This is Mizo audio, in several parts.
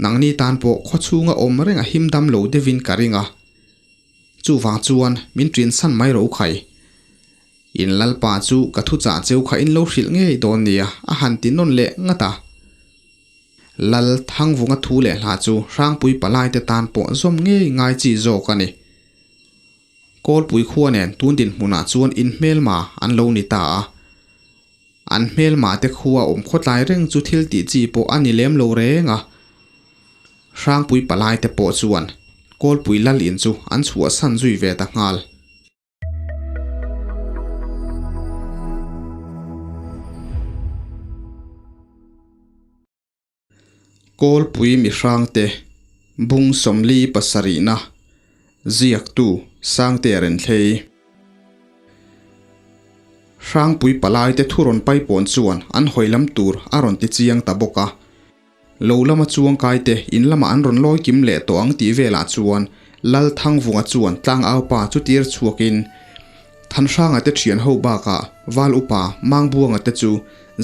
Nangni tan pawh khawchhunga awm reng a him dam lo deuhin ka ring a. Chuvang chuan min ṭinsan mai ro khai. In Lalpa chu ka thuchah cheu kha in lo hrilh ngei dawn nia, a han ti nawn leh ngat a. Lal Thangvunga thu leh hla chu Hrangpui palaite tan pawh zawm ngei ngai chi zawk a ni. Kawlpui khua nen tun dinhmunah chuan in hmelma an lo ni ta a. An hmelma te khua awm khawtlai reng chu thil tih chi pawh a ni lem lo reng a. Hrangpui palaite pawh chuan Kawlpui lal in chu an chhuahsan zui ve ta nghal. Kawlpui mihrangte bung sawmli pasarihna ziaktu Sangtea Renthlei. Hrangpui palaite thu rawn paipawn chuan an hawi lam tur a rawn ti chiang ta bawk a. Lo lama chuangkaite in lamah an rawn lawi kim leh tawh ang tih velah chuan Lal Thangvunga chuan tlangaupa chu tir chhuakin Thanhranga te thian ho bakah Val Upa Mangbuanga te chu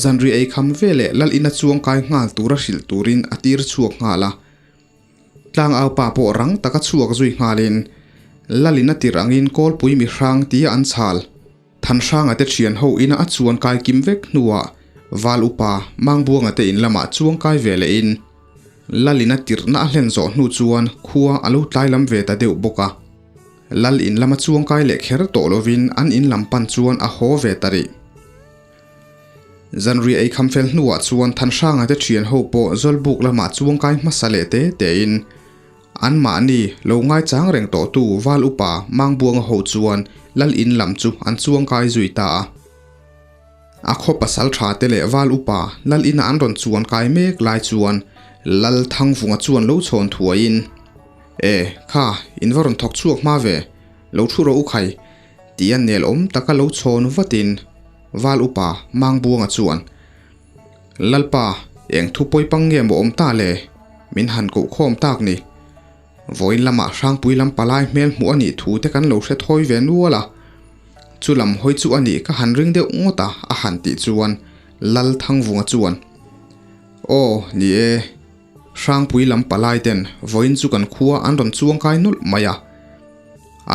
zanri ei kham veleh Lal ina chuangkai nghal tura hrilh turin a tir chhuak nghal a. Tlangaupa pawh rang taka chhuak zui nghalin Lal ina tir angin Kawlpui mihrang tia an chhal. Thanhranga te thian ho ina a chuan kai kim vek hnuah Val Upa Mangbuanga te in lamah chuang kai ve leh in Lal in a tirhna a hlen zawh hnu chuan khua a lo tlai lam ve ta deuh bawk a. Lal in lama chuang kai leh kher tawh lovin an in lam pan chuan a haw ve ta rih. Zanriah ei kham fel hnuah chuan Thanhranga te thian ho pawh Zawlbuk lamah chuang kai hmasa leh te te in Anmahni lo ngaichang reng tawhtu Val Upa Mangbuanga ho chuan Lal in lam chu an chuangkai zui ta a. A khaw pasal tha te leh Val Upa Lal ina an rawn chuankai mek lai chuan Lal Thangvunga chuan lo chhawn thuaiin, E, kha, in va rawn thawk chhuak hma ve, lo thu rawh u khai, tia nel awm taka lo chhawn vatin Val Upa Mangbuanga chuan, Lalpa, eng thu pawi pang nge maw awm ta le? Min han koh khawm tak ni. Vawiin lamah Hrangpui lam palai hmel hmuh a nih thu te kan lo hre thawi ve nual a. Chu lam hawi chu a nih ka han ring deuh ngawt a, a han tih chuan Lal Thangvunga chuan, Aw, ni e. Hrangpui lam palai ten vawiin chu kan khua an rawn chuangkai nawlh mai a.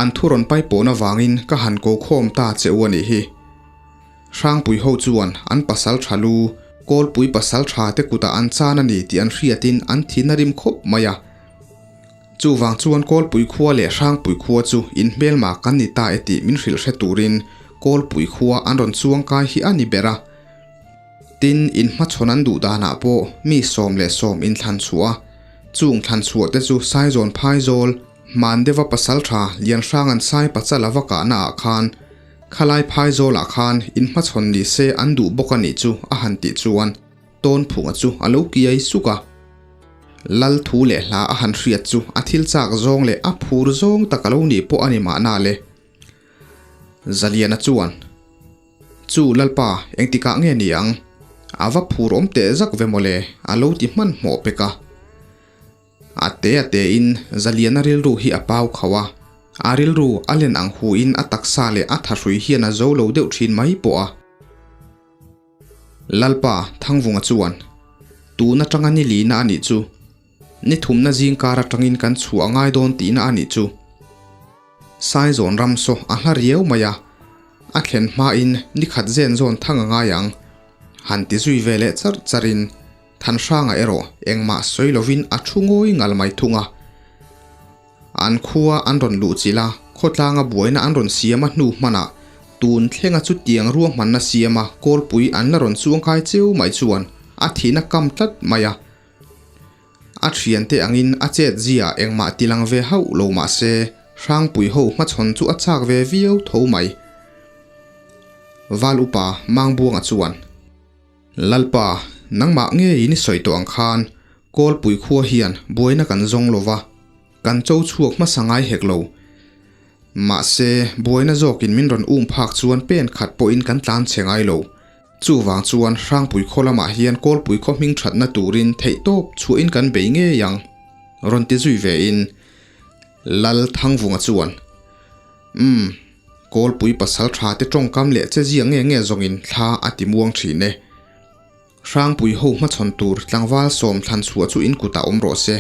An thu rawn paipawhna vangin ka han ko khawm ta che u a nih hi. Hrangpui ho chuan an pasal tha lu, Kawlpui pasal tha te kutah an chan a ni tih an hriatin an thin a rim khawp mai a. Chuvang chuan Kawlpui khua leh Hrangpui khua chu inhmelma kan ni ta e tih min hrilh hre turin Kawlpui khua an rawn chuangkai hi a ni ber a. Tin, inhmachhawn an duh danah pawh mi 11 inthlan chhuah a, chung thlan chhuah te chu Saizawn Phaizawl, Hmandeva pasal tha Lianhranga'n Sai Pachala va kahna ah khan Khalai phaizawlah khan inhmachhawn ni se an duh bawk a nih chu a han tih chuan Tawnphunga chu a lo kiai suk a. Lal thu leh hla a han hriat chu a thil chak zawng leh a phur zawng tak a lo nih pawh a ni mahna le. Zaliana chuan, Chu Lalpa, engtikah nge ni ang? A va phur awm teh zak ve mawle, a lo ti hmanhmawh pek a. A te a te in Zaliana rilru hi a pau khauh a, a rilru a len ang hu in a taksa leh a thahrui hian a zo lo deuh thin mai pawh a. Lalpa Thangvunga chuan, Tun atanga ni lina a nih chu, ni thumna zingkar atangin kan chhuah a ngai dawn tihna a nih chu. Saizawn ram saw a hla riau mai a, a thlen hmain ni khat zen zawn thang a ngai ang, han ti zui ve leh char charin Thanhranga erawh engmah sawi lovin a thu ngawi ngal mai thung a. An khua an rawn luh chilh a, khawtlanga buaina an rawn siam a hnu hmanah tun thlenga chutiang ruahmanna siama kawlpui an la rawn chuangkai cheu mai chuan a thihna kam tlat mai a. A thiante angin a chet zia engmah tilang ve hauh lo mah se Hrangpui ho hmachhawn chu a chak ve viau tho mai. Val upa Mangbuanga chuan. Lalpa, nangmah ngeiin i sawi tawh ang khan Kawlpui khua hian buaina kan zawng lo va, kan cho chhuak hmasa ngai hek lo. Mahse, buaina zawkin min rawn um phak chuan pen khat pawhin kan tlan chhe ngai lo. Chuvang chuan Hrangpui khaw lamah hian Kawlpui khaw hming thatna turin theihtawp chhuahin kan bei ngei ang, rawn ti zui vein Lal Thangvunga chuan, Umm, Kawlpui pasal tha te tawngkam leh che zia nge nge zawngin thla a ti muang thin e. Hrangpui ho hmachhawn tur tlangval sawm thlan chhuah chu in kutah awm rawh se,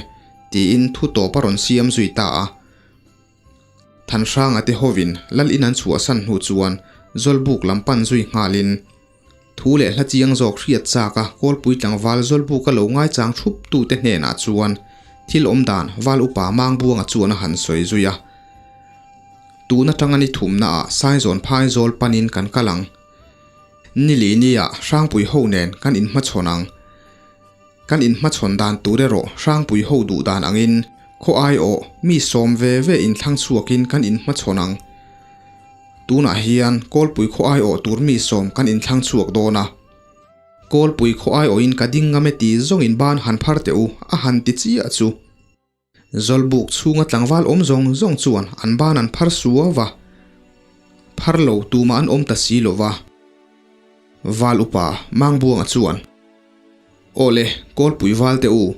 tiin thu tawp a rawn siam zui ta a. Thanhranga te hovin lal in an chhuahsan hnu chuan Zawlbuk lam pan zui nghalin thu leh hla chiang zawk hriat chak a Kawlpui tlangval Zawlbuka lo ngaichang thup tute hnenah chuan thil awm dan Val Upa Mangbuanga chuan a han sawi zui a. Tun atanga ni thumnaah Saizawn Phaizawl panin kan kal ang. Nili nia Hrangpui ho nen kan inhmachhawn ang. Kan inhmachhawn dan tur erawh Hrangpui ho duh dan angin khaw aiawh mi sawm ve ve inthlang chhuakin kan inhmachhawn ang. Tunah hian Kawlpui khaw aiawh tur mi sawm kan inthlang chhuak dawn a. Kawlpui khaw aiawhin ka ding ngam e ti zawngin ban han phar teh u a han ti chiah chu. Zawlbuk chhunga tlangval awm zawng zawng chuan an ban an phar suau va, phar lo tumah an awm ta si lo va. Val upa Mangbuanga chuan, Aw le, Kawlpui val te u,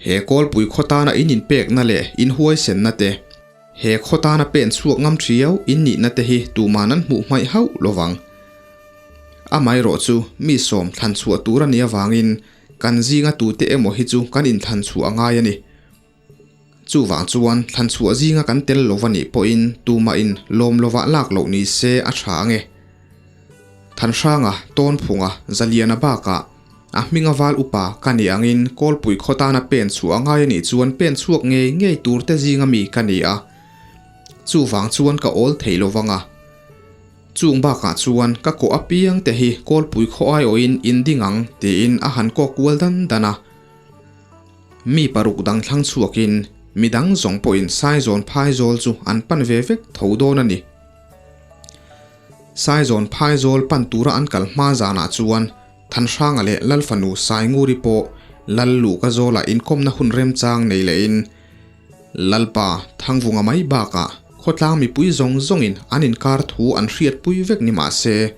he Kawlpui khaw tana in inpekna leh in huaisenna te, he khaw tana pen chhuak ngam thiau in nihna te hi tuman an hmuh hmaih hauh lo vang. Amaherawh chu mi sawm thlan chhuah tur a nih avangin Kan zinga tute emaw hi chu kan inthlan chhuah a ngai a ni. Chuvang chuan thlan chhuah zinga kan tel lo va nih pawhin tumahin lawm lovah lak loh ni se a tha ange. Thanhranga, Tawnphunga, Zaliana bakah a hminga val upa ka nih angin Kawlpui khaw tana pen chhuah a ngai a nih chuan pen chhuak ngei ngei turte zinga mi ka ni a. Chuvang chuan ka awl thei lo vang a. Chung bakah chuan ka kawh apiang te hi Kawlpui khaw aiawhin in ding ang tiin a han kawk kual dan dan a. Mi paruk dang thlang chhuakin mi dang zawng pawhin Saizawn Phaizawl chu an pan ve vek tho dawn a ni. Saizawn Phaizawl pan tura an kal hma zanah chuan Thanhranga leh Lalfanu Sainguri pawh Lal Luhka zawlah inkawmna hun remchang nei lehin Lalpa Thangvunga mai bakah khawtlang mipui zawng zawngin an inkar thu an hriatpui vek ni mah se,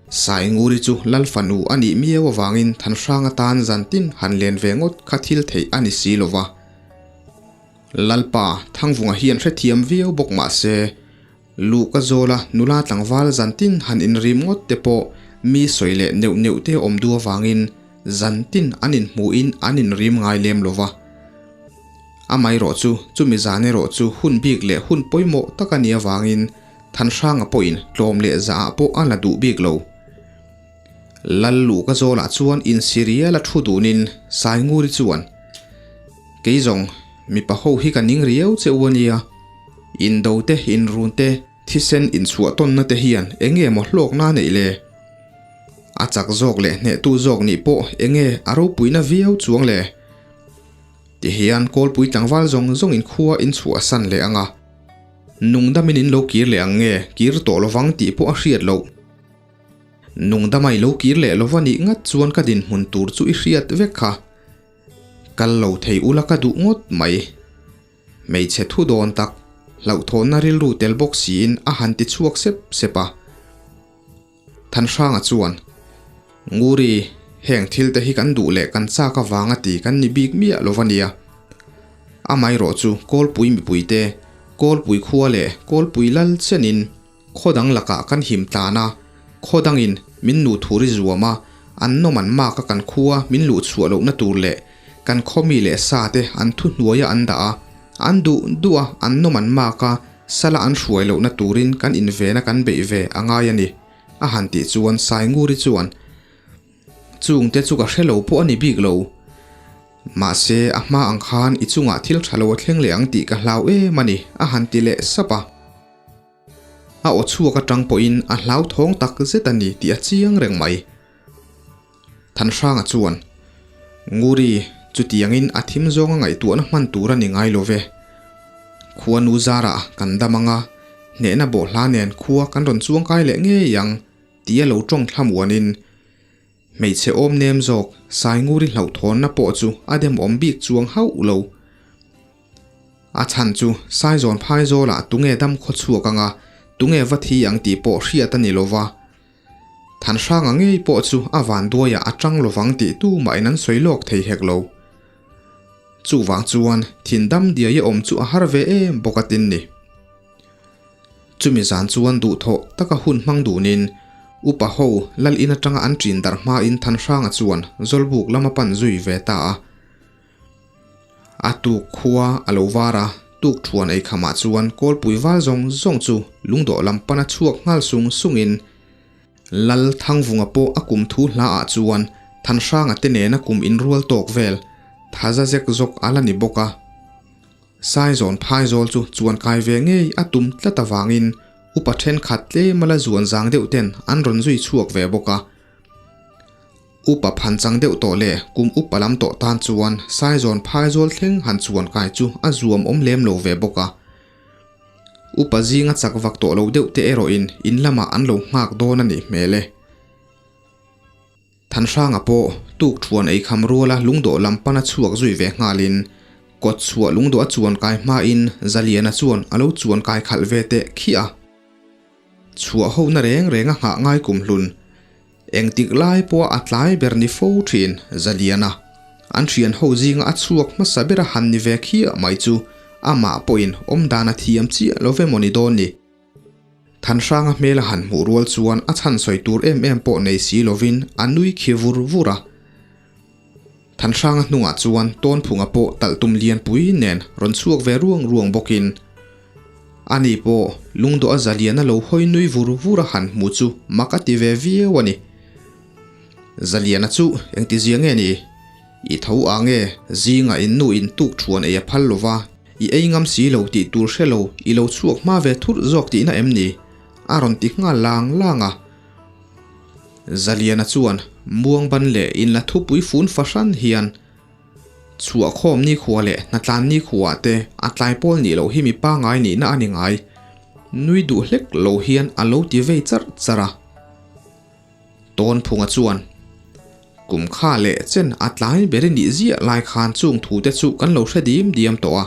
Sainguri chu Lal fanu a nih miau avangin Thanhrang atan zantin han len ve ngawt kha thil theih a ni si lo va. Lalpa Thangvunga hian hrethiam viau bawk mah se, Luhka zawla nula tlangval zantin han inrim ngawt te pawh mi sawi leh neuh neuh te awm duh avangin zantin an inhmuhin an inrim ngai lem lo va. Amaherawh chu chumi zan erawh chu hun bik leh hun pawimawh tak a nih avangin Thanhranga pawhin tlawm leh zahah pawh a la duh bik lo. Lal Luhka zawlah chuan insirial a thu dunin Sainguri chuan, Kei zawng, mipa ho hi ka ning riau che u a nia. Indo te, inrun te, thisen inchhuah tawnna te hian eng nge maw hlawkna neih le? A chak zawk leh hnehtu zawk nih pawh eng nge a ropuina viau chuang le? Tihian Kawlpui tlangval zawng zawngin khua inchhuah san leh ang a. Nungdamin in lo kir leh ang nge kir tawh lovang tih pawh a hriat loh. Nungdama i lo kir leh lova nih ngat chuan ka dinhmun tur chu i hriat vek kha. Kal lo thei ula ka duh ngawt mai. Hmeichhe thu dawn tak, hlauhthawnna rilru tel bawk siin a han ti chhuak sep sep a. Thanhranga chuan, Nguri, heng thil te hi kan duh leh kan chak avanga ti kan ni bik miah lo va nia. Amaherawh chu Kawlpui mipuite, Kawlpui khua leh Kawlpui lal chenin Khaw dang lakah kan him tlan a, khaw dangin min nu thur i zuam a, an nawm an mak a kan khua min luh chhuah lohna tur leh kan khaw mi leh sa te an thu hnuaia an dah a, an duh duh a an nawm an mak a, sala an hruai lohna turin kan invena kan beih ve a ngai a ni, a han tih chuan Sainguri chuan, Chungte chu ka hre lo pawh a ni bik lo. Mahse, a hma ang khan i chungah thil tha lo a thleng leh ang tih ka hlau em a ni, a han ti leh sap a. A aw chhuak atang pawhin a hlauthawng tak zet a ni tih a chiang reng mai. Thanhranga chuan, Nguri, chutiangin a thim zawnga ngaihtuahna hman tur a ni ngai lo ve. Khuanu zarah kan dam anga, hnehna bawhhla nen khua kan rawn chuangkai leh ngei ang tia lo tawng thlamuanin hmeichhe awm nem zawk Sainguri hlauhthawnna pawh chu a demawm bik chuang hauh lo. A chhan chu Saizawn Phaizawlah tunge dam khaw chhuak anga tunge va thi ang tih pawh hriat a ni lo va. Thanhranga ngei pawh chu a vanduaiah a tang lovang tih tumahin an sawi lawk thei hek lo. Chuvang chuan thindam diai a awm chu a har ve em bawk a tin ni. Chumi zan chuan duhthawh taka hun hmang dunin. Upa ho lal in atanga an ṭin darh hmain Thanhranga chuan Zawlbuk lam a pan zui ve ta a. A tuk khua a lo var a, tuk ṭhuan ei khamah chuan kawlpui val zawng zawng chu lungdawh lam pana chhuak nghal sung sungin Lal Thangvunga pawh a kum thu hlaah chuan Thanhranga te nena kum inrual tawk vel thaza zek zawk a la ni bawk a. Saizawn phaizawl chu chuan kai ve ngei a tum tlat avangin upa thenkhat tlema la zuan zang deuh ten an rawn zui chhuak ve bawk a. Upa phan chang deuh tawh leh kum upa lam tawh tan chuan Saizawn phaizawl thleng han chuan kai chu a zuam awm lem lo ve bawk a. Upa zinga chak vak tawh lo deuh te erawhin in lamah an lo nghak dawn a nih hmel e. Thanhranga pawh tuk thuan ei kham ruala lungdawh lam pana chhuak zui ve nghalin kawt chhuah lungdawh a chuan kai hmain Zaliana chuan a lo chuan kai khalh ve teh khiah a. Chhuah hona reng reng a nghah ngai kum hlun. Engtik lai pawha a tlai ber ni fo thin Zaliana. An thian ho zinga a chhuak hmasa bera han ni ve khiah mai chu amah pawhin awmdan a thiam chiah lo ve maw ni dawn ni. Thanhranga hmel a han hmuh rual chuan a chhan sawi tur em em pawh nei si lovin a nui khi vur vur a. Thanhranga hnungah chuan Tawnphunga pawh talh tum lianpui nen rawn chhuak ve ruang ruang bawkin ani pawh lungdawh a zalian a lo hawi nui vur vur a han hmu chu mak a ti ve viau a ni. Zaliana chu engtizia nge ni? I tho ang e, zingah in nu in tuk thuan ei a phal lova, i ei ngam si lo tih tur hre lo, i lo chhuak hma ve thurh zawk tihna em ni? A rawn ti nghal lang lang a. Zaliana chuan muang ban leh in la thupui fun fahran hian chhuahkhawm nikhua leh hnatlan nikhua te a tlai pawl nih loh hi mi pangai nihna a ni ngai. Nui duh hlek lo hian a lo ti vei charh charh a. Tawnphunga chuan, Kum kha leh chen a tlai ber i nih ziah lai khan chung thu te chu kan lo hre dim diam tawh a.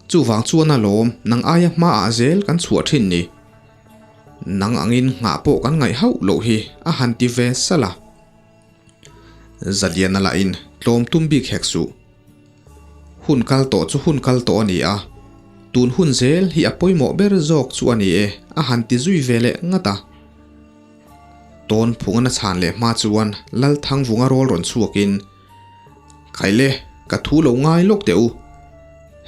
Chuvang chuan a lawm nang aia hmaah zel kan chhuah thin ni. Nang angin nghah pawh kan ngaih hauh loh hi a han ti ve salh a. Zaliana lahin tlawm tum bik hek suh. Hun kal tawh chu hun kal tawh a ni a, tun hun zel hi a pawimawh ber zawk chu a ni e a han ti zui ve leh ngat a. Tawn phunga na chhan leh hma chuan Lalthangvunga rawl rawn chhuakin, Khaile, ka thu lo ngai lawk teh u.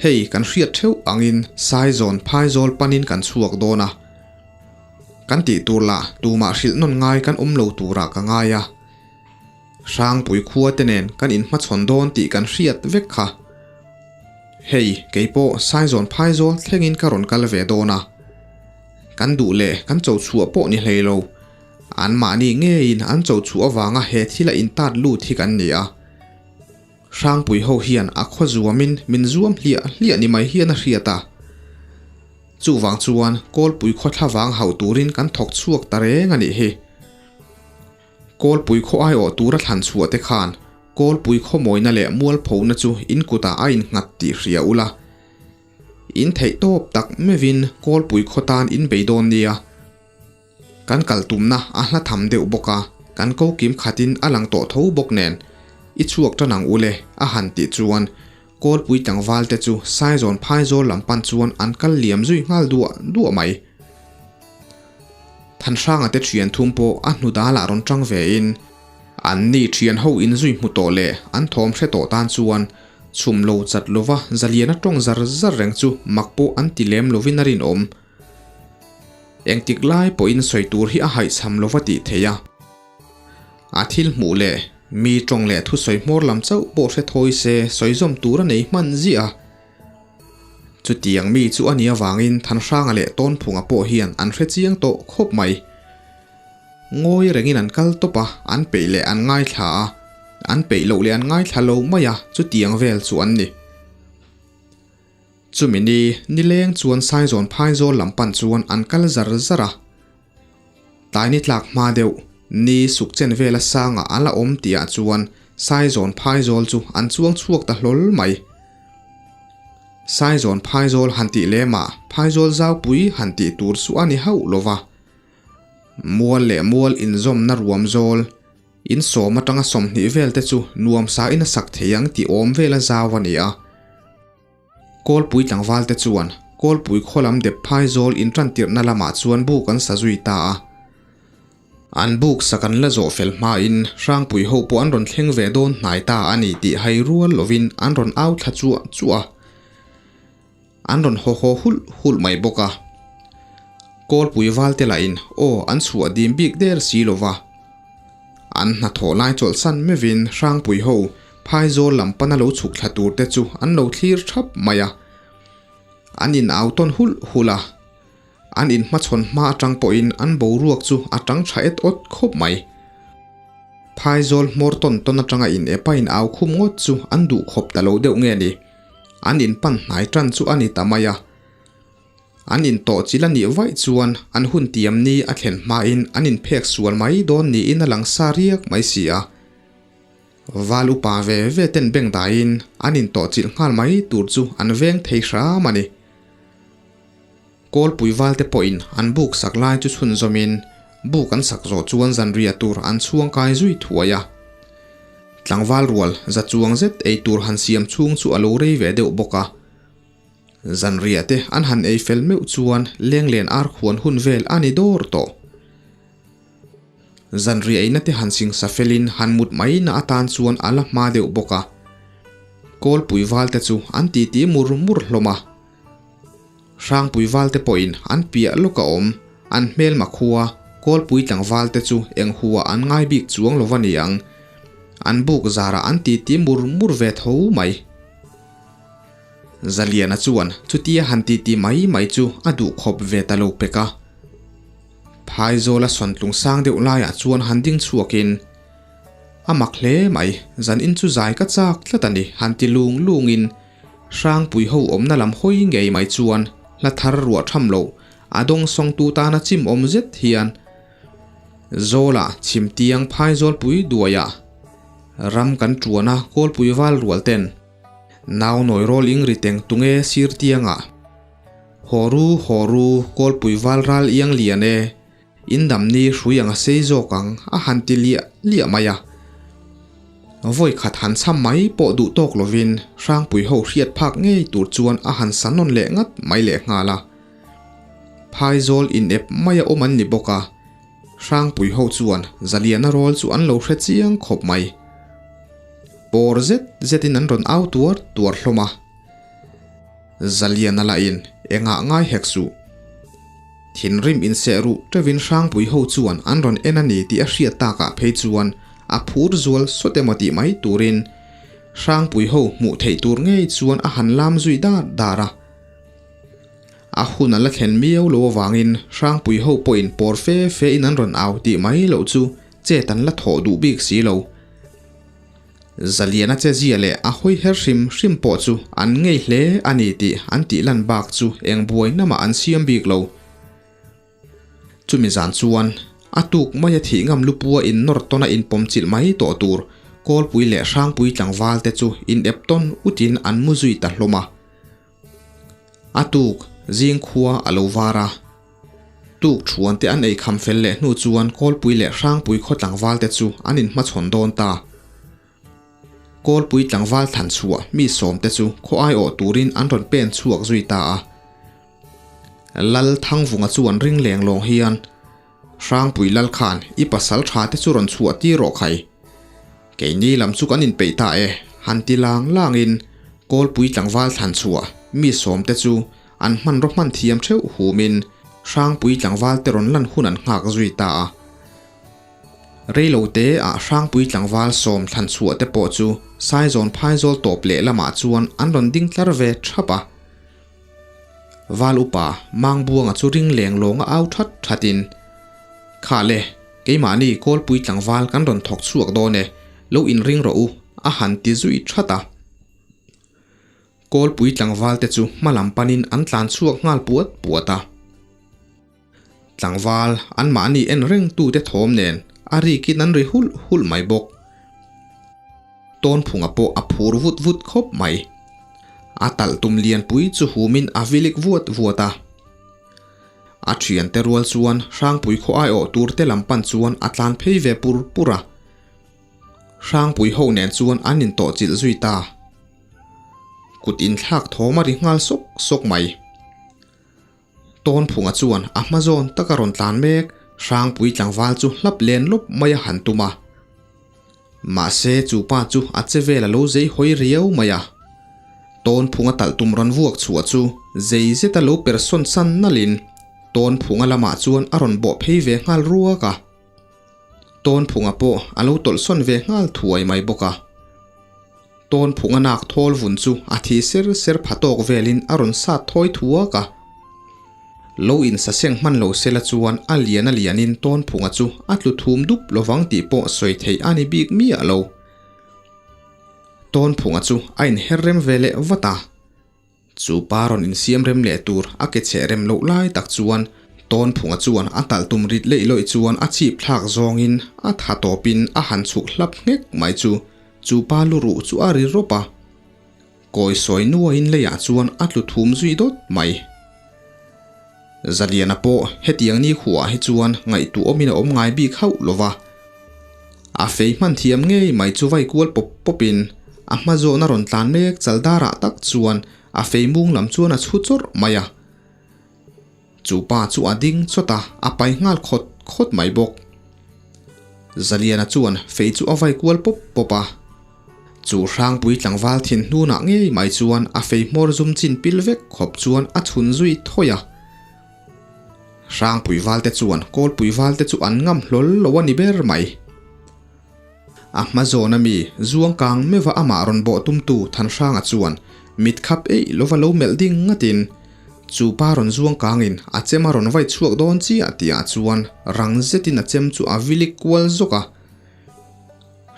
Hei kan hriat theuh angin Saizawn phaizawl panin kan chhuak dawn a. Kan tih tur lah tumah hrilh nawn ngai kan awm lo turah ka ngai a. Hrangpui khua te nen kan inhmachhawn dawn tih kan hriat vek kha. Hei, kei pawh Saizawn phaizawl thlengin ka rawn kal ve dawn a. Kan duh leh kan cho chhuah pawh ni hlei lo. Anmahni ngeiin an cho chhuah avanga he thila intat lut hi kan ni a. Hrangpui ho hian a khaw zuamin min zuam hliah hliah ni mai hian a hriat a. Chuvang chuan Kawlpui khaw thlavang hauh turin kan thawk chhuak ta reng a nih hi. Kawlpui khaw aiawh tura thlan chhuah te khan Kawlpui khaw mawina leh mualphona chu in kutah a innghat tih hria ula. In theih tawp tak meuhin Kawlpui khaw tan in bei dawn nia. Kan kal tumna a hla tham deuh bawk a, kan ko kim khatin a lang tawh tho bawk nen i chhuak tan ang ule a han tih chuan Kawlpui tlangval te chu Saizawn phaizawl lam pan chuan an kal liam zui nghal duah duah mai. Thanhranga te thian thum pawh a hnu dalah rawn tang ve in, an ni thian ho in zui hmu tawh leh an thawm hre tawh tan chuan chhum lo chat lova zalian a tawng zar zar reng chu mak pawh an ti lem lovin a rinawm. Engtik lai pawhin sawi tur hi a haihchham lova tih theih a. A thil hmuh leh mi tawng leh thusawi hmawr lam chauh pawh hre thawi se sawi zawm tur a nei hman ziah a. Chutiang mi chu a nih avangin Thanhranga leh Tawnphunga pawh hian an hre chiang tawh khawp mai. Ngawi rengin an kal tawp a, an peih leh an ngaithla a, an peih loh leh an ngaithla lo mai a, chutiang vel chu an ni. Chumi ni nileng chuan Saizawn phaizawl lam pan chuan an kal zar zar a. Tlai ni tlak hma deuh, ni suk chen vela sangah a la awm tihah chuan Saizawn phaizawl chu an chuang chhuak ta hlawl mai. Saizawn phaizawl han tih lemah phaizawl zaupui han tih tur chu a ni hauh lo va. Mual leh mual inzawmna ruam zawl, in sawm atanga 20 vel te chu nuamsa in a sak thei ang tih awm vela zau a ni a. Kawlpui tlangval te chuan Kawlpui khaw lam dep phaizawl intantirhna lamah chuan buk an sa zui ta a. An buk sak an la zawh fel hmain Hrangpui ho pawh an rawn thleng ve dawn hnai ta a ni tih hai rual lovin an rawn au thla chuah chuah a. An rawn haw haw hulh hulh mai bawk a. Kawlpui valte lahin aw an chhuah dim bik der si lo va. An hnathawh lai chawlhsan meuhin Hrangpui ho phaizawl lam pana lo chhuk thla tur te chu an lo thlir thap mai a. An in au tawn hulh hulh a. An inhmachhawn hma atang pawhin an boruak chu a tang tha et awt khawp mai. Phaizawl hmawr tawn tawn atanga in epa in au khum ngawt chu an duh khawp ta lo deuh nge ni. An inpan hnai tan chu a ni ta mai a. An intawh chil a nih vaih chuan an hun tiam ni a thlen hmain an inphek sual mai dawn niin a lang sa riak mai si a. Val upa ve ve ten beng daiin an intawh chilh nghal mai tur chu an veng thei hram a ni. Kawlpui valte pawhin an buk sak lai chu chhunzawmin buk an sak zawh chuan zanriah tur an chhuang kai zui thuai a. Tlangval rual za chuang zet ei tur han siam chhung chu a lo rei ve deuh bawk a. Zanriah te an han ei fel meuh chuan lenglen ar khuan hun vel a ni dawr tawh. Zanriah eina te han singsa felin han mut mai na atan chuan a la hma deuh bawk a. Kawlpui valte chu an titi mur mur hlawm a. Hrangpui valte pawhin an piah lawk a awm, an hmelma khua, Kawlpui tlangvalte chu eng hua an ngai bik chuang lo va ni ang. An buk zarah an titi mur mur ve tho mai. Zaliana chuan chutia han titi mai mai chu a duh khawp ve ta lo pek a. Phaizawla sawntlung sang deuh laiah chuan han ding chhuakin, A mak hle mai, zanin chu zai ka chak tlat a ni han ti lung lungin, Hrangpui ho awmna lam hawi ngei mai chuan hla thar ruah tham loh a dawng sawngtu tana chim awm zet hian Zawla chhimtiang phaizawlpui duaiah ram kan tuan a kawlpui val rual ten nau nawi rawl ing ri teng tunge sir tiangah haw ru haw ru kawlpui val ral iang lian e In damni hrui ang a sei zawk ang a han ti liah liah mai a. Vawi khat han cham mai pawh duh tawk lovin Hrangpui ho hriat phak ngei tur chuan a han sa nawn leh ngat mai leh nghal a. Phaizawl inep mai a awm an ni bawk a, Hrangpui ho chuan Zaliana rawl chu an lo hre chiang khawp mai. Pawr zet zetin an rawn au tuar tuar hlawm a. Zaliana lahin engah ngai hek suh. Thinrim inseh ruh teuhin Hrangpui ho chuan an rawn en a ni tih a hriat takah phei chuan a phur zual sawt emaw tih mai turin Hrangpui ho hmuh theih tur ngei chuan a han lam zui dar dar a. A hun a la thlen miau lo avangin Hrangpui ho pawhin pawr fe fe in an rawn au tih mai loh chu chet an la thawh duh bik si lo. Zaliana che zia leh a hawi her hrim hrim pawh chu an ngei hle a ni tih an tih lan bak chu eng buai namah an siam bik lo. Chumi zan chuan a tuk maia thih ngam lupua innawr tawna inpawm chilh mai tawh tur Kawlpui leh Hrangpui tlangval te chu inep tawn utin an mu zui ta hlawm a. A tuk zing khua a lo var a. Tuk thuan te an ei kham fel leh hnu chuan Kawlpui leh Hrangpui khaw tlangval te chu an inhmachhawn dawn ta. Kawlpui tlangval thlan chhuah mi sawm te chu khaw aiawh turin an rawn pen chhuak zui ta a. Lal Thangvunga chuan ring leng lawng hian, Hrangpui lal khan i pasal tha te chu rawn chhuah tir rawh khai. Keini lam chu kan inpeih ta e, han ti lang langin Kawlpui tlangval thlan chhuah mi sawm te chu an hmanraw hman thiam theuh humin Hrangpui tlangval te rawn lan hun an nghak zui ta a. Reilo te ah Hrangpui tlangval sawm thlan chhuah te pawh chu Saizawn phaizawl tawp leh lamah chuan an rawn ding tlar ve thap a. Val upa Mangbuanga chu ring leng lawnga au that thatin, Kha le, keimahni Kawlpui tlangval kan rawn thawk chhuak dawn e, lo inring rawh u, a han ti zui that a. Kawlpui tlangval te chu hma lam panin an tlan chhuak nghal puat puat a. Tlangval anmahni en reng tute thawm nen a rikin an ri hulh hulh mai bawk. Tawnphunga pawh a phur vut vut khawp mai. A talh tum lianpui chu humin a vilik vuat vuat a. A thiante rual chuan Hrangpui khaw aiawh turte lam pan chuan a tlan phei ve pur pur a. Hrangpui ho nen chuan an intawh chilh zui ta. Kut inthlak thawm a ri nghal sawk sawk mai. Tawnphunga chuan a hma zawn taka rawn tlan mek. Hrangpui tlangval chu hlap len lawp mai a han tum a. Mahse chu pa chu a che vel a lo zei hawi riau mai a. Tawnphunga talh tum rawn vuak chhuah chu zei zeta lo per sawn san nalhin Tawnphunga lamah chuan a rawn bawh phei ve nghal ruak a. Tawnphunga pawh a lo tawlh sawn ve nghal thuai mai bawk a. Tawnphunga nak thawl vun chu a thi ser ser pha tawk velin a rawn sat thawi thuak a. Lo insaseng hman lo sela chuan a lian a lianin Tawnphunga chu a tlu thum dup lovang tih pawh sawi theih a ni bik miah lo. Tawnphunga chu a inher rem ve leh vat a. Chu pa rawn insiam rem leh tur a ke cheh rem loh lai tak chuan Tawnphunga chuan a talh tum rit leih lawih chuan a chhip thlak zawngin a tha tawpin a han chhuk hlap nghek mai chu chu pa lu ruh chu a ri rawp a. Kawi sawi nuaiin leiah chuan a tlu thum zui dawt mai. Zaliana pawh hetiang ni khuaah hi chuan ngaihtuahawmin a awm ngai bik hauh lo va. A fei hman thiam ngei mai chu vai kual pawp pawpin a hma zawhna rawn tlan mek chal darah tak chuan a fei mung lam chuan a chhu chawrh mai a. Chu pa chu a ding chawt a, a pai nghal khawt khawt mai bawk. Zaliana chuan fei chu a vai kual pawp pawp a. Chu Hrangpui tlangval thin hnunah ngei mai chuan a fei hmawr zum chin pil vek khawp chuan a chhun zui thawi a. Hrangpui valte chuan Kawlpui valte chu an ngam hlawl lo a ni ber mai. A hma zawn ami zuang kang meuha amah rawn bawh tumtu Thanhranga chuan mit khap eih lova lo melh ding ngatin chu pa rawn zuang kangin a chem a rawn vaih chhuak dawn chiah tihah chuan rang zetin a chem chu a vilik kual zawk a.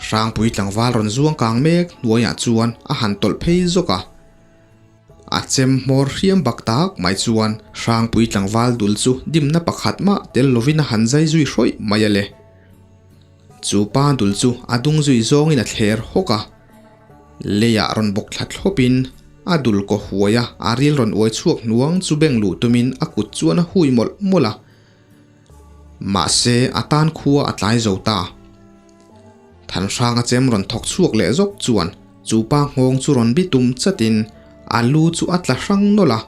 Hrangpui tlangval rawn zuang kang mek hnuaiah chuan a han tawlh phei zawk a. A chem hmawr hriam bak tak mai chuan Hrangpui tlangval dul chu dimna pakhat mah tel lovin a han zai zui hrawih mai a le. Chu pa dul chu a dung zui zawngin a thler hawk a. Leiah rawn bawk thla thlawpin a dul kaw huai a, a ril rawn uai chhuak hnuang chu beng luh tumin a kut chuan a hui mawlh mawlh a. Mahse, a tan khua a tlai zo ta. Thanhranga chem rawn thawk chhuak leh zawk chuan chu pa nghawng chu rawn bi tum chatin a lu chu a tla hrang nawlh a,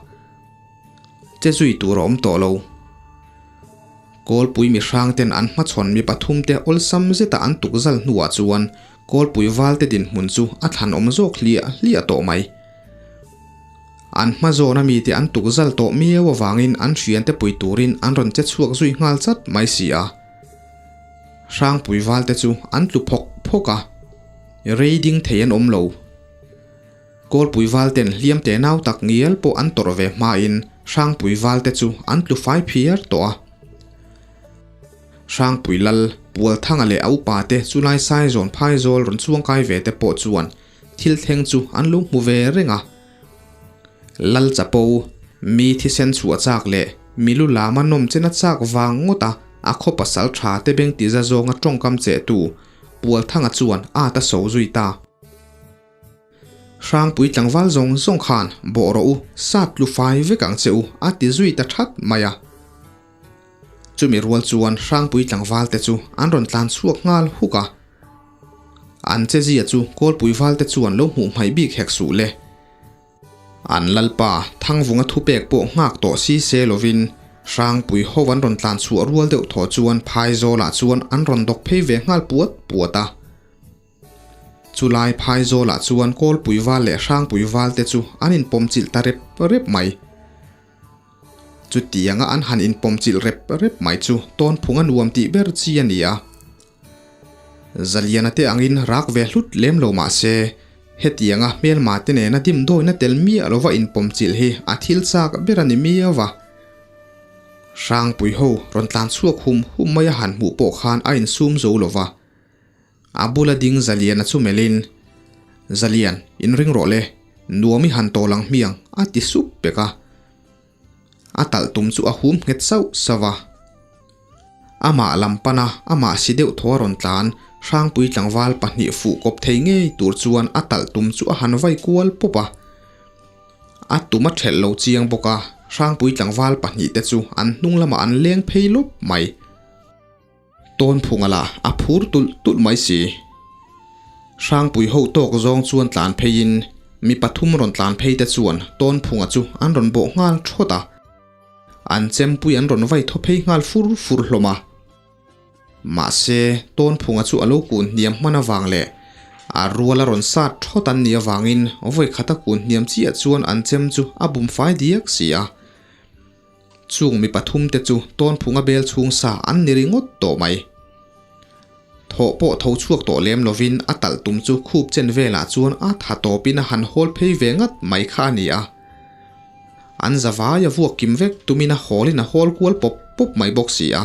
che zui tur a awm tawh lo. Kawlpui mihrang ten an hmachhawn mi pathum te awlsam zeta an tuk zal hnuah chuan Kawlpui valte dinhmun chu a thlan awm zawk hliah hliah tawh mai. An hma zawna mite an tuk zal tawh miau avangin an hriante pui turin an rawn che chhuak zui nghal chat mai si a. Hrangpui valte chu an tlu phawk phawk a, rei ding thei an awm lo. Kawlpui valten hliam te nau tak ngial pawh an tawrh ve hmain Hrangpui valte chu an tlu fai phiar tawh a. Hrangpui lal, Pualthanga leh a upate chulai Saizawn phaizawl rawn chuangkai ve te pawh chuan Thil thleng chu an lo hmu ve reng a. Lal chapo, mi thisen chhuah chak leh mi lu lama nawm chena chak vang ngawt a a khaw pasal tha te beng ti za zawnga tawngkam che tu Pualthanga chuan at a so zui ta. Hrangpui tlangval zawng zawng khan bawh rawh u, sat tlu fai vek ang che u a ti zui ta that mai a. Chumi rual chuan Hrangpui tlangval te chu an rawn tlan chhuak nghal huk a. An che zia chu Kawlpui val te chuan lo hmuh hmaih bik hek suh le. An lalpa Thangvunga thupek pawh nghak tawh si se lovin Hrangpui ho an rawn tlan chhuah rual deuh thaw chuan Phaizawlah chuan an rawn dawk phei ve nghal puat puat a. Chulai Phaizawlah chuan Kawlpui val leh Hrangpui val te chu an inpawmchilh ta rep rep mai. Chutianga an han inpawmchilh rep rep mai chu tawnphung a nuam tih ber chi a ni a. Zaliana te angin rak ve hlut lem lo mah se, hetianga hmelma te nena dimdawina tel miah lova inpawmchilh hi a thil chak ber a ni miau va. Hrangpui ho rawn tlan chhuak hum hum mai a han hmuh pawh khan a insum zo lo va. A bula ding Zaliana chu melhin, Zalian, inring rawh le, nuam i han tawl ang hmiang, a ti sup pek a. A talh tum chu a hum nghet sauh sauh a. Amah lam pana amah si deuh thaw a rawn tlan, Hrangpui tlangval pahnih fuh kawp thei ngei tur chuan a talh tum chu a han vai kual pawp a. A tum a thelh lo chiang bawk a, Hrangpui tlangval pahnihte chu an hnung lamah an leng phei lawp mai. Tawnphunga lah a phur tulh tulh mai si. Hrangpui ho tawk zawng chuan tlan pheiin mi pathum rawn tlan phei te chuan Tawnphunga chu an rawn bawh nghal thawt a. An chempui an rawn vai thaw phei nghal fur fur hlawm a. Mahse, Tawnphunga chu a lo kun hniam hman avang leh a rual a rawn sat thawt an nih avangin vawi khata kun hniam chiah chuan an chem chu a bum fai diak si a. Chung mi pathumte chu Tawnphunga bel chhung sa an ni ringawt tawh mai. Thawh pawh tho chhuak tawh lem lovin a talh tum chu khup chen velah chuan a tha tawpin a han hawl phei ve ngat mai kha a ni a. An zavai a vuak kim vek tumin a hawlin a hawl kual pawp pawp mai bawk si a.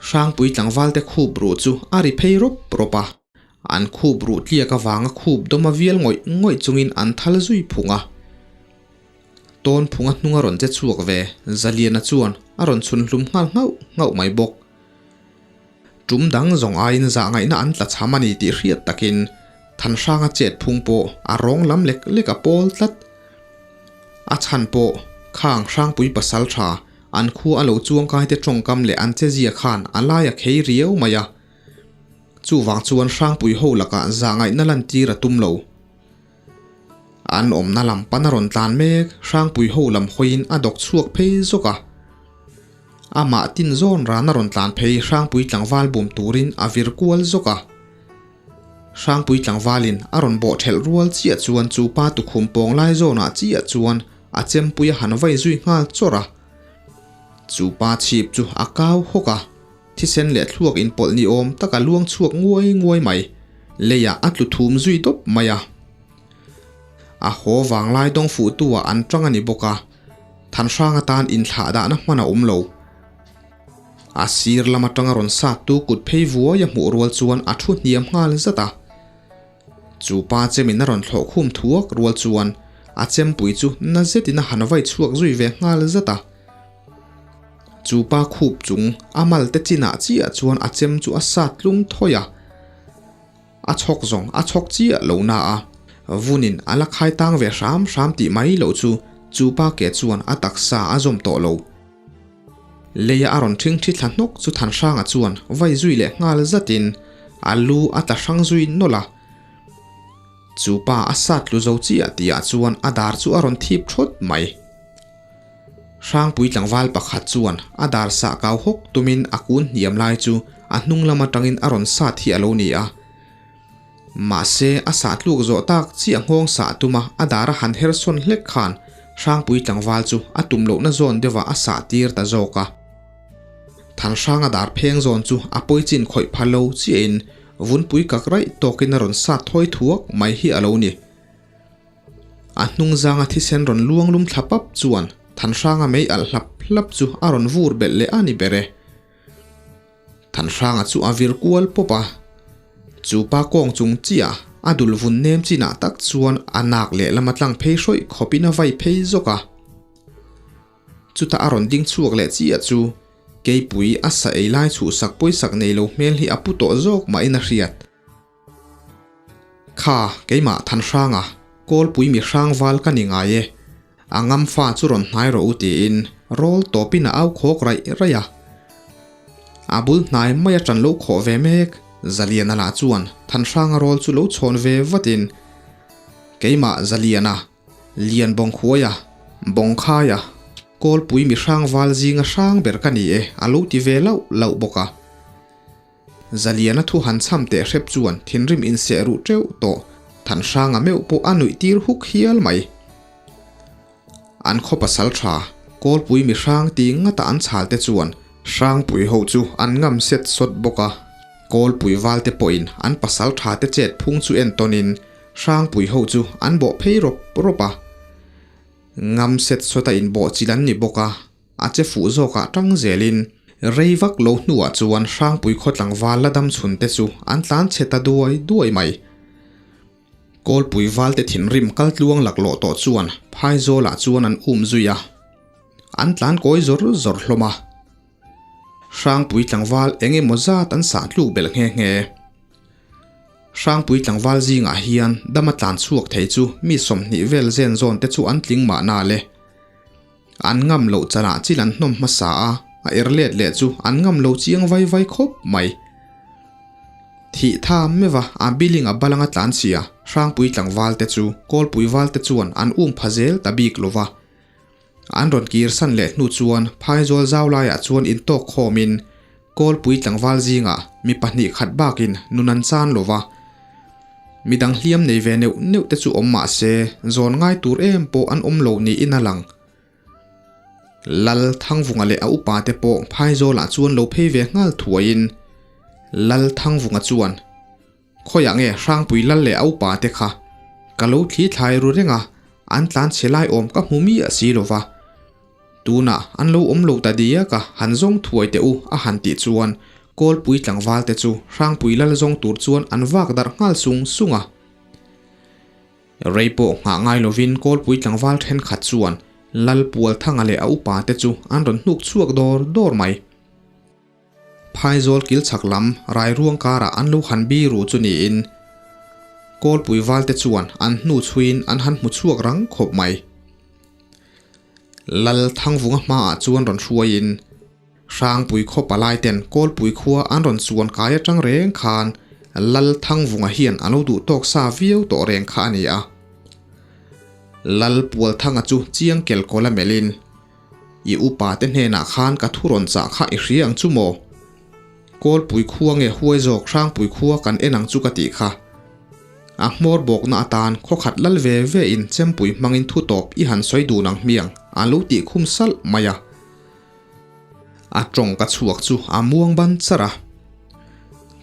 Hrangpui tlangvalte khup ruh chu a ri phei rawp rawp a. An khup ruh tliak avanga khup dawm a vial ngawih ngawih chungin an thal zui phung a. Tawn phunga hnung a rawn che chhuak ve, Zaliana chuan a rawn chhun hlum nghal nghauh nghauh mai bawk. Tum dang zawng aiin zah ngaihna an tla cham a ni tih hriat takin Thanhranga chet phung pawh a rawng lam lek lek a pawl tlat. A chhan pawh khang Hrangpui pasal tha an khua a lo chuangkai te tawngkam leh an chezia khan a lai a khei riau mai a. Chuvang chuan Hrangpui ho lakah zah ngaihna lantir a tum lo. An awmna lam pan a rawn tlan mek, Hrangpui ho lam hawiin a dawk chhuak phei zawk a. Amah tin zawn ran a rawn tlan phei Hrangpui tlangval bum turin a vir kual zawk a. Hrangpui tlangvalin a rawn bawh thelh rual chiah chuan chu pa tukhum pawng lai zawnah chiah chuan a chempui a han vai zui nghal chawrh a. Chu pa chhip chu a kau hawk a. Thisen leh thluak inpawlh ni awm tak a luang chhuak nguai nguai mai. Leiah a tlu thum zui dawp mai a. A haw vanglai dawng fuhtu ah an tang a ni bawk a, Thanhrang atan inthlah dahna hman a awm lo. A sir lam atanga rawn sattu kut phei vuai a hmuh rual chuan a thu hniam nghal zat a. Chu pa chemin a rawn thlawh khum thuak rual chuan a chempui chu na zetin a han vai chhuak zui ve nghal zat a. Chu pa khup chung a mal te chinah chiah chuan a chem chu a sat tlum thawi a, a chhawk zawng a chhawk chiah lo na a, vunin a la khai tang ve hram hram tih mai loh chu chu pa ke chuan a taksa a zawm tawh lo. Leia a rawn ṭhing ṭhi thla hnawk chu Thanhranga chuan vai zui leh nghal zatin a lu a tla hrang zui nawlh a. Chu pa a sat tlu zo chiah tihah chuan a dar chu a rawn thip ṭhawt mai. Hrangpui tlangval pakhat chuan a dar sah kau hawk tumin a kun hniam lai chu a hnung lam atangin a rawn sat hi a lo ni a. Mahse, a sah tluk zawh tak chiah nghawng sah tuma a dar a han her sawn hlek khan Hrangpui tlangval chu a tum lohna zawn deuhah a sah tir ta zawk a. Thanhranga dar pheng zawn chu a pawichin khawih pha lo chiahin vunpui kak raih tawkin a rawn sat thawi thuak mai hi a lo ni. A hnung zanga thisen rawn luang lum thla pap chuan Thanhranga mei alh hlap hlap chu a rawn vur belh leh a ni ber e. Thanhranga chu a vir kual pawp a, chu pa kawng chung chiah a dul vun nem chinah tak chuan a nak lehlam a tlang phei hrawih khawpin a vai phei zawk a. Chutah a rawn ding chhuak leh chiah chu keipui a sa ei lai chhuhsak pawisak nei lo hmel hi a pu tawh zawk mahin a hriat. Kha, keimah Thanhranga, Kawlpui mi hrangval ka ni ngai e. A ngam fa chu rawn hnai rawh u tiin rawl tawpin a au khawk raih raih a. A bul hnai mai a ṭan lo khawh ve mek. Zaliana lah chuan Thanhranga rawl chu lo chhawn ve vatin, Keimah Zaliana, Lian Bawngkhuaia, Bawngkhaia, Kawlpui mi hrangval zinga hrang ber ka ni e a lo ti ve lauh lauh bawk a. Zaliana thu han chham teh hrep chuan thinrim inseh ruh teuh tawh Thanhranga meuh pawh a nuih tir huk hial mai. An khaw pasal tha, Kawlpui mi hrang ti ngata an chhal te chuan Hrangpui ho chu an ngam set sawt bawk a. Kawlpui val te pawhin an pasal tha te chet phung chu entawnin Hrangpui ho chu an bawh phei rawp rawp a. Ngam set sawta inbawh chilh an ni bawk a. A che fuh zawkah tang zelin rei vak lo hnuah chuan Hrangpui khaw tlangval la dam chhun te chu an tlan chhe ta duai duai mai. Kawlpui valte thinrim kal tluang laklawh tawh chuan Phaizawlah chuan an um zui a, an tlan kawi zawr zawr hlawm a. Hrangpui tlangval eng emaw zat an sah tluk belh nghe nghe. Hrangpui tlangval zingah hian dama tlan chhuak thei chu mi 20 vel zen zawn te chu an tling mahna le. An ngam loh chanah chil an hnawm hmasa a, a er let leh chu an ngam lo chiang vai vai khawp mai. Thih tha meuh a, a billing a balanga tlan chhia, Hrangpui tlangval te chu Kawlpui val te chuan an um pha zel ta bik lo va. An rawn kir san leh hnu chuan Phaizawl zau laiah chuan intawk khawmin. Kawlpui tlangval zingah mi pahnih khat bakin nun an chan lo va. Midang hliam nei ve neuh neuh te chu awm mah se, zawn ngai tur em pawh an awm lo niin a lang. Lal Thangvunga leh a upa te pawh phaizawlah chuan lo phei ve nghal thuaiin Lal Thangvunga chuan, Khawiah nge Hrangpui lal leh a upa te kha ka lo thli thlai ru reng a, an tlan chhe lai awm ka hmu miah si lo va. Tunah an lo awm lo ta diak a, han zawng thuai teh u a han tih chuan Kawlpui tlangval te chu Hrangpui lal zawng tur chuan an vak darh nghal sung sung a. Rei pawh nghah ngai lovin Kawlpui tlangval thenkhat chuan Lal Pualthanga leh a upa te chu an rawn hnuk chhuak dawr dawr mai. Phaizawl kil chhak lam Rairuang karah an lo han bi ru chu niin Kawlpui valte chuan an hnu chhuiin an han hmu chhuak rang khawp mai. Lal Thangvunga hmaah chuan rawn hruaiin Hrangpui khaw palai ten Kawlpui khua an rawn chuan kai atang reng khan Lal Thangvunga hian a lo duh tawk sa viau tawh reng kha a ni a. Lal Pualthanga chu chiang kel kawl a melhin I upa te hnenah khan ka thu rawn chah kha i hria ang chu maw? Kawlpui khua nge huai zawk Hrangpui khua kan en ang chu ka tih kha. A hmawr bawkna atan khaw khat lal ve ve in chempui hmangin thu tawp i han sawi dun ang hmiang a lo tih khum salh mai a. A tawng ka chhuak chu a muang ban char a.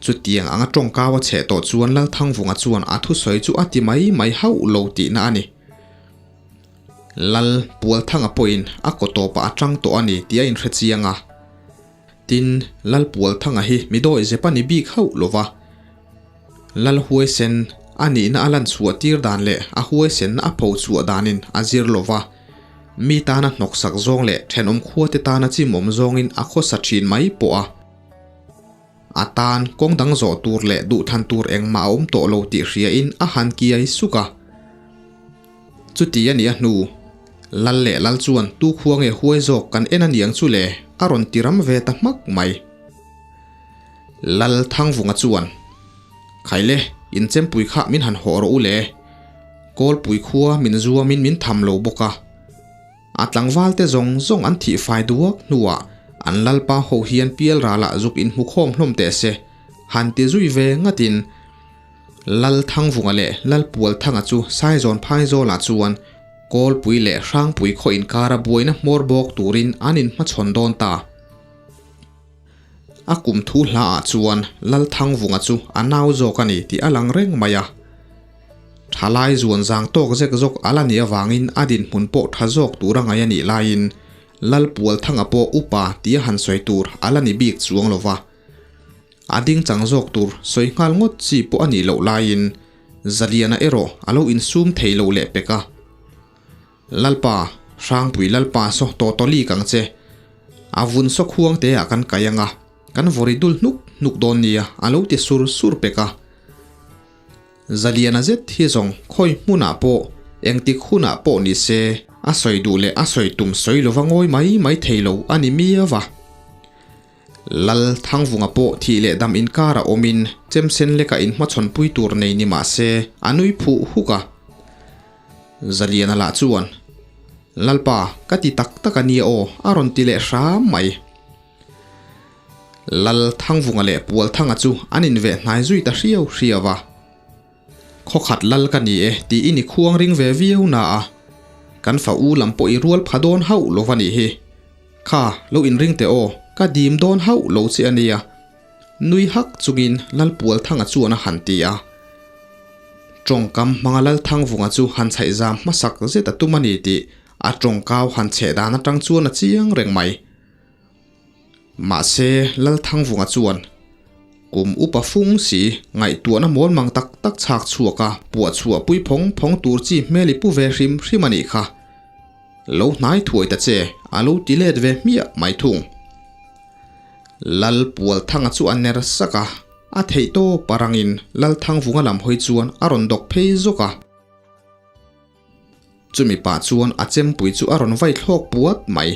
Chutiang anga tawngkau a cheh tawh chuan Lalthangvunga chuan a thusawi chu a ti mai mai hauh lo tihna a ni. Lal Pualthanga pawhin a kaw tawpah a tang tawh a ni tih a inhre chiang a. Tin, Lal Pualthanga hi mi dawi zep a ni bik hauh lo va. Lal huaisen a nihna a lan chhuah tir dan leh a huaisenna a pho chhuah danin a zir lo va. Mi tana hnawksak zawng leh thenawm khuate tana chimawm zawngin a khawsa thin mai pawh a. A tan kawng dang zawh tur leh duhthlan tur engmah a awm tawh lo tih hriain a han kiai suk a. Chuti a nih a hnu, Lal leh Lal chuan tu khua nge huai zawk kan en a niang chu le a rawn ti ram ve ta hmak mai. Lal Thangvunga chuan, Khaile, inchempui kha min han hawh rawh u le. Kawlpui khua min zuamin min tham lo bawk a. A tlangvalte zawng zawng an thih fai duak hnuah an lalpa ho hian pial ralah zuk inhmu khawm hlawm teh se, han ti zui ve ngatin Lal Thangvunga leh Lal Pualthanga chu Saizawn Phaizawlah chuan Kawlpui leh Hrangpui khaw inkara buaina hmawr bawk turin an inhmachhawn dawn ta. A kum thu hlaah chuan Lal Thangvunga chu a nau zawk a ni tih a lang reng mai a. Thalai zuan zang tawk zek zawk a la nih avangin a dinhmun pawh tha zawk tur a ngaih a nih laiin Lal Pualthanga pawh upa tia han sawi tur a la ni bik chuang lo va. A ding chang zawk tur sawi nghal ngawt chi pawh a nih loh laiin Zaliana erawh a lo insum thei lo leh pek a. Lalpa, Hrangpui Lalpa saw tawh tawh lik ang che. A vun saw khuang te ah kan kai ang a, kan vawri dul hnuk hnuk dawn nia a lo ti sur sur pek a. Zaliana zet hi zawng khawi hmunah pawh, engtik hunah pawh ni se, a sawi duh leh a sawi tum sawi lova ngawi mai mai thei lo a ni miau a. Lal Thangvunga pawh thih leh dam inkara awmin chemsen leka inhmachhawnpui tur nei ni mah se a nui phuh huk a. Zaliana lah chuan, Lalpa, ka ti tak tak a nia aw, a rawn ti leh hram mai. Lal Thangvunga leh Pualthanga chu an inveh hnai zui ta hriau hriau a. Khawkhat lal ka ni e tiin i khuang ring ve viau na a, kan fa u lam pawh i rual pha dawn hauh lo va nih hi. Kha, lo inring teh aw, ka dim dawn hauh lo che a nia. Nui hak chungin Lalpualthanga chuan a han ti a. Tawngkam hmanga Lalthangvunga chu han chhaih zam hmasak zet a tum a ni tih a tawngkau han chheh dan atang chuan a chiang reng mai. Mahse, Lalthangvunga chuan kum upa fung si ngaihtuahna mawl mang tak tak chhak chhuak a, puah chhuah pui phawng phawng tur chi hmel i pu ve hrim hrim a nih kha. Lo hnai thuai ta che, a lo ti let ve hmiah mai thung. Lal Pualthanga chu a ner sak a, a theih tawp a rangin Lalthangvunga lam hawi chuan a rawn dawk phei zawk a. Chumi pah chuan a chempui chu a rawn vai thlawk puat mai.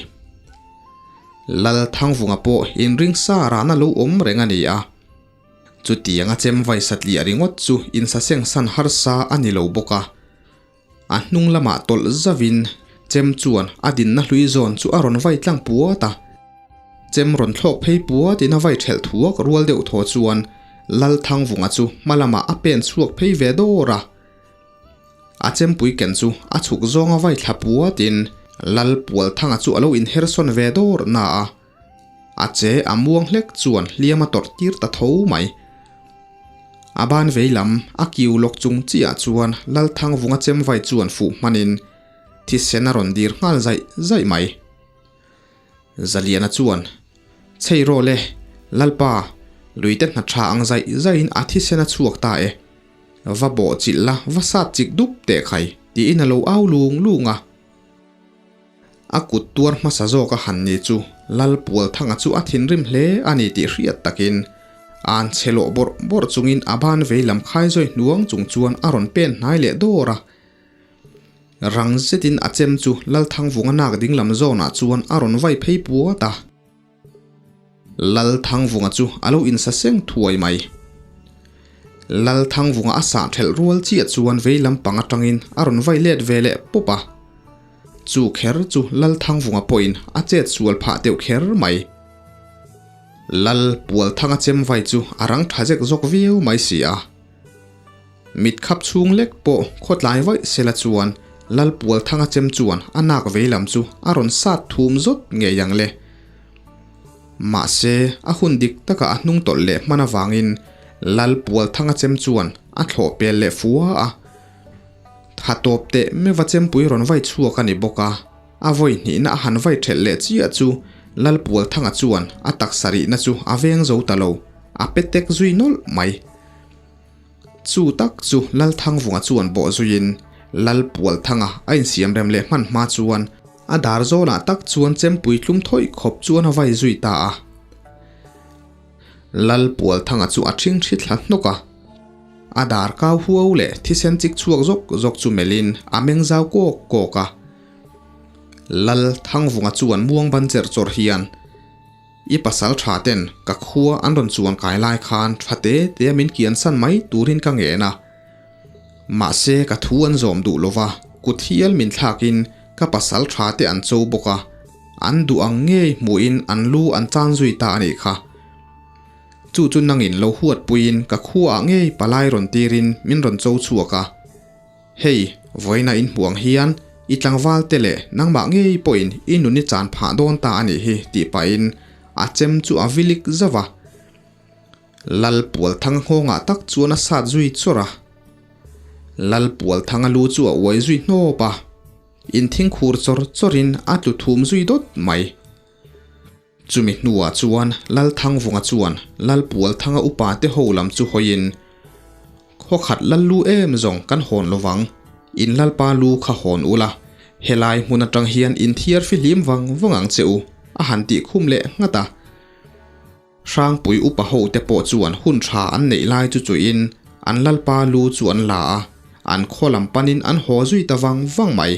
Lalthangvunga pawh inring sa rana lo awm reng a ni a. Chutianga chem vai satliah ringawt chu insaseng san harsa a ni lo bawk a. A hnung lamah tawlh zauhin chem chuan a dinna hlui zawn chu a rawn vai tlang puat a. Chem rawn thlawk phei puat in a vai thelh thuak rual deuh thaw chuan Lalthangvunga chu hma lamah a pen chhuak phei ve dawr a. A chempui ken chu a chhuk zawnga vai thla puat in Lalpualthanga chu a lo inher sawn ve dawr na a. A che a muang hlek chuan hliam a tawrh tir ta tho mai. A ban vei lam a kiu lawk chung chiah chuan Lalthangvunga chemvai chuan fuh hmanin thisen a rawn dir nghal zaih zaih mai. Zaliana chuan, Chhei rawh le, Lalpa, luite hna tha ang zaih zaihin a thisen a chhuak ta e. Va bawh chilh la, va sat chik dup teh khai, tiin a lo au lung lung a. A kut tuar hmasa zawk a han ni chu Lalpualthanga chu a thinrim hle a ni tih hriat takin an che lawh bawrh bawrh chungin a ban vei lam khai zawi hnuang chung chuan a rawn pen hnai leh dawr a. Rang zetin a chem chu Lalthangvunga nak ding lam zawnah chuan a rawn vai phei puat a. Lalthangvunga chu a lo insa seng thuai mai. Lalthangvunga a sah thelh rual chiah chuan vei lampang atangin a rawn vai let ve leh pawp a. Chu kher chu Lalthangvunga pawhin a chet sual phah deuh kher mai. Lal Pualthanga chem vai chu a rang tha zek zawk viau mai si a. Mit khap chhung lek pawh khawtlai vaih sela chuan Lalpualthanga chem chuan a nak vei lam chu a rawn sat thum zawt ngei ang le. Mahse, a hun dik taka a hnung tawlh leh hman avangin Lalpualthanga chem chuan a thlawh pel leh fua a. Tha tawp teh meuha chempui rawn vai chhuak a ni bawk a, a vawi hnihna a han vai thelh leh chiah chu Lalpualthanga chuan a taksa rihna chu a veng zo ta lo, a pe tek zui nawlh mai. Chu tak chu Lalthangvunga chuan bawh zuiin Lalpualthanga a insiam rem leh hman hma chuan a dar zawnah tak chuan chempui tlum thawih khawp chuan a vai zui ta a. Lalpualthanga chu a ṭhing ṭhi thla hnawk a. A dar kau huau leh thisen chik chhuak zawk zawk chu melhin a meng zau kawk kawk a. Lalthangvunga chuan muang ban cherh chawrh hian. I pasal tha ten ka khua an rawn chuan kai lai khan tha te te a min kian san mai turin ka ngen a. Mahse ka thu an zawm duh lova, kut hial min thlakin ka pasal tha te an cho bawk a, an duh ang ngei hmuhin an lu an chan zui ta a nih kha. Chu chu nangin lo huat puiin ka khuaah ngei palai rawn tirin min rawn cho chhuak a. Hei, vawiina in hmuh ang hian i tlangval te leh nangmah ngei pawhin i nun i chan phah dawn ta a nih hi tih pahin a chem chu a vilik zauh a. Lalpualthanga nghawngah tak chuan a sat zui chawrh a. Lalpualthanga lu chu a uai zui hnawp a, inthingkhur chawr chawrin a tlu thum zui dawt mai. Chumi hnuah chuan Lalthangvunga chuan Lalpualthanga upa te ho lam chu hawiin, Khaw khat lal lu em zawng kan hawn lo vang, in Lalpa lu kha hawn ula, helai hmun atang hian in thiar fihlim vang vang ang che u, a han tih khum leh nghat a. Hrangpui upa ho te pawh chuan hun tha an neih lai chu chuiin an Lalpa lu chu an la a, an khaw lam panin an haw zui ta vang vang mai.